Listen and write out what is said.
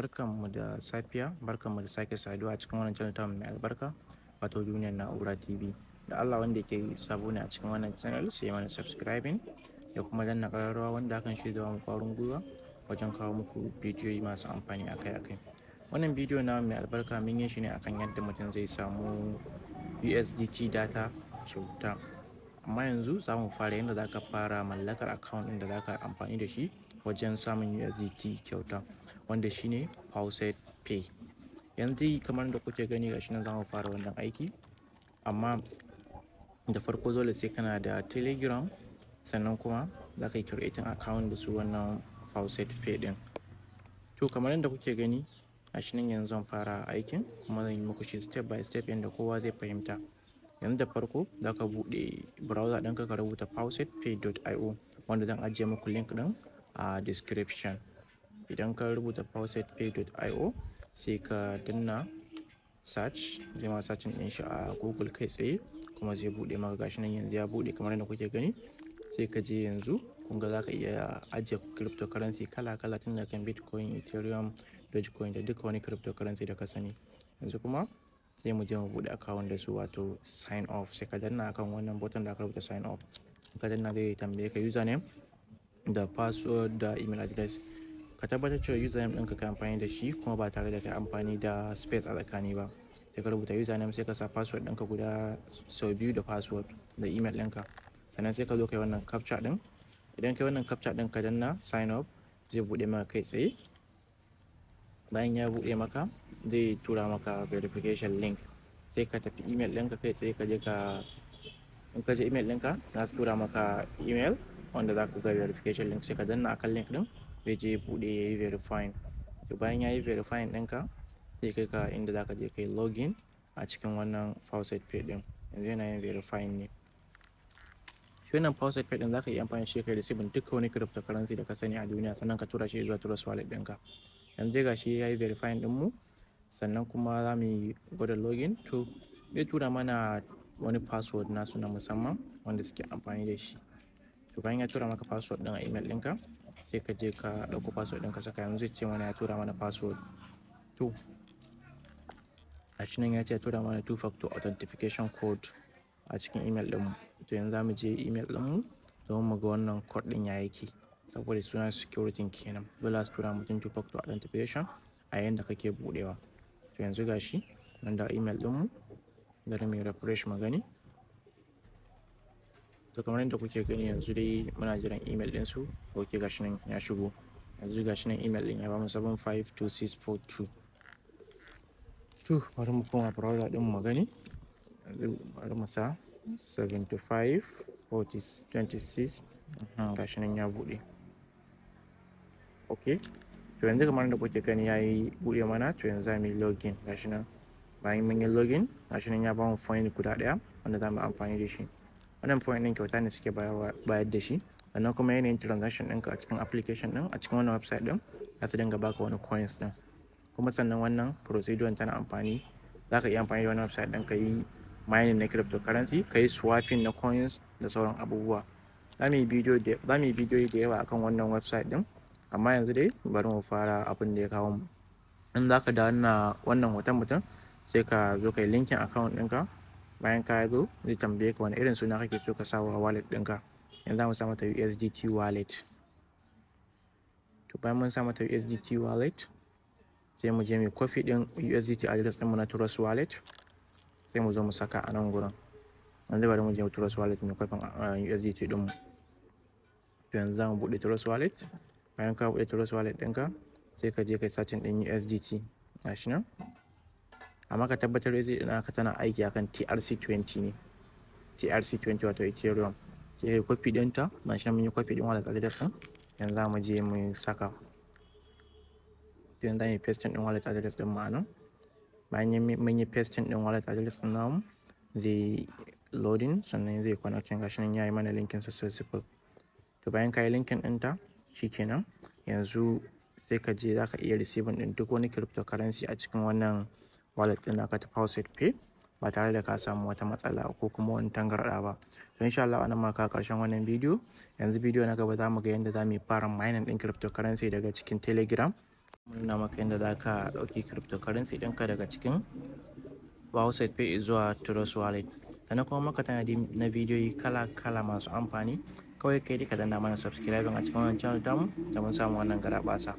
Barkanmu da safiya, barkanmu da sake saduwa a cikin wannan channel tamu mai albarka, wato Duniyar Na'ura TV. Da Allah wanda yake sabo ne a cikin wannan channel, sai mana subscribing ya kuma danna ƙararrawa, wanda hakan shi zai bamu ƙwarin gwiwa wajen kawo muku bidiyoyi masu amfani akai-akai. Wannan bidiyo na mai albarka mun yi shi ne akan yadda mutum zai samu USDT data kyauta. Amma yanzu za mu fara yadda za ka fara mallakar account ɗin da za ka amfani da shi wajen samun USDT kyauta, wanda shine Faucet Pay. Yanzu kamar da kuke gani, gashi nan za mu fara wannan aiki. Amma da farko dole sai kana da Telegram, sannan kuma za ka yi creating account da su wannan Faucet Pay ɗin. To, kamar yadda kuke gani, gashi nan yanzu zan fara aikin, kuma zan yi muku shi step by step yadda kowa zai fahimta. Yanzu da farko za ka buɗe browser ɗinka, ka rubuta faucetpay.io, wanda zan ajiye muku link ɗin a description. Idan ka rubuta faucetpay.io, sai ka danna search, zai ma searching ɗin shi a Google kai tsaye, kuma zai buɗe maka. Gashi nan yanzu ya buɗe kamar yadda kuke gani. Sai ka je yanzu, kun ga za ka iya ajiye cryptocurrency kala kala, tun daga kan Bitcoin, Ethereum, Dogecoin da duka wani cryptocurrency da ka sani. Yanzu kuma sai mu je mu buɗe account da su, wato sign up. Sai ka danna akan wannan button da aka rubuta "sign up". Ka danna, zai tambaye ka username da password da email address. Ka tabbatar cewa username ɗinka ka amfani da shi kuma ba tare da ka amfani da space a tsakani ba. Sai ka rubuta username, sai ka sa password ɗinka guda sau biyu da password da email ɗinka. Sannan sai ka zo ka yi wannan captcha ɗin. Idan ka yi wannan captcha ɗin, ka danna sign up, zai buɗe maka kai tsaye. Bayan ya buɗe maka, zai tura maka verification link. Sai ka tafi email ɗinka kai tsaye, ka je ka in ka je email ɗinka, za su tura maka email wanda za ka ga verification link. Sai ka danna akan link ɗin, zai je buɗe ya yi verifying. To, bayan ya yi verifying ɗinka, sai kai ka inda za ka je kai login a cikin wannan Faucet Pay ɗin. Yanzu yana yin verifying ne. Shi wannan Faucet Pay ɗin, za ka iya amfani da shi kai receiving duka wani cryptocurrency da ka sani a duniya, sannan ka tura shi zuwa Trust Wallet ɗinka. Yanzu dai gashi ya yi verifying ɗinmu, sannan kuma za mu yi gwada login. To, zai tura mana wani password nasu na musamman wanda suke amfani da shi. To, bayan ya tura maka password ɗin a email ɗinka, sai ka je ka ɗauko password ɗin ka saka. Yanzu zai ce mana ya tura mana password. To, gashi nan ya ce ya tura mana two factor authentication code a cikin email ɗinmu. To, yanzu za mu je email ɗinmu domin mu ga wannan code ɗin ya yake, saboda suna security kenan, dole su tura mutum two factor authentication a yayin da kake buɗewa. To, yanzu gashi nan da email ɗinmu, bari mu refresh mu gani. To, kamar yadda kuke gani, yanzu dai muna jiran email ɗinsu. Ok, gashi nan ya shigo. Yanzu gashi nan email ɗin ya bamu 752642. To, bari mu koma browser ɗin mu gani. Yanzu bari mu sa 75 40 26. Gashi nan ya buɗe. Ok, to yanzu kamar yadda kuke gani, ya yi buɗe mana. To, yanzu za mu yi login. Gashi nan, bayan mun yi login, gashi nan ya bamu point guda ɗaya wanda za mu amfani da shi. Wannan point ɗin kyauta ne suke bayar da shi. Sannan kuma yanayin transaction ɗinka a cikin application ɗin, a cikin wannan website ɗin, za su dinga baka wani coins ɗin. Kuma sannan wannan procedure tana amfani, za ka iya amfani da wannan website ɗin ka yi mining na cryptocurrency, ka yi swapping na coins da sauran abubuwa. Za mu yi bidiyoyi da yawa akan wannan website ɗin, amma yanzu dai bari mu fara abin da ya kawo mu. In za ka danna wannan hoton mutum, sai ka zo ka yi linking account ɗinka. Bayan ka zo, zai tambaye ka wani irin suna kake so ka sa wa wallet ɗinka. Yanzu za mu sa mata USDT wallet. To, bayan mun sa mata USDT wallet, sai mu je mu copy ɗin USDT address ɗinmu na Trust Wallet, sai mu zo mu saka a nan gurin. Yanzu bari mu je Trust Wallet mu copy USDT ɗinmu. To, yanzu za mu buɗe Trust Wallet. Bayan ka buɗe Trust Wallet ɗinka, sai ka je kai searching ɗin USDT. Gashi nan. Amma ka tabbatar USDT ɗin naka tana aiki akan TRC20 ne, TRC20, wato Ethereum. Sai kai copy ɗinta. Gashi nan mun yi copy ɗin wallet address ɗin, yanzu za mu je mu saka. To, yanzu za mu yi pasting ɗin wallet address ɗin mu a nan. Bayan mun yi pasting ɗin wallet address ɗin namu, zai loading, sannan zai connecting. Gashi nan ya yi mana linking successful. To, bayan ka yi linking ɗinta, shikenan. Yanzu sai ka je, za ka iya receiving ɗin duk wani cryptocurrency a cikin wannan wallet ɗin naka ta Faucet Pay ba tare da ka samu wata matsala ko kuma wani tangarɗa ba. To, insha Allah anan ma ka karshen wannan bidiyo. Yanzu bidiyo na gaba za mu ga yadda za mu yi fara mining ɗin cryptocurrency daga cikin Telegram. Mun nuna maka yadda za ka ɗauki cryptocurrency ɗinka daga cikin FaucetPay zuwa Trust Wallet. Sannan kuma maka tanadi na bidiyoyi kala-kala masu amfani. Kawai kai dai ka danna mana subscribing a cikin wannan channel tamu da mun samu wannan garaɓasa.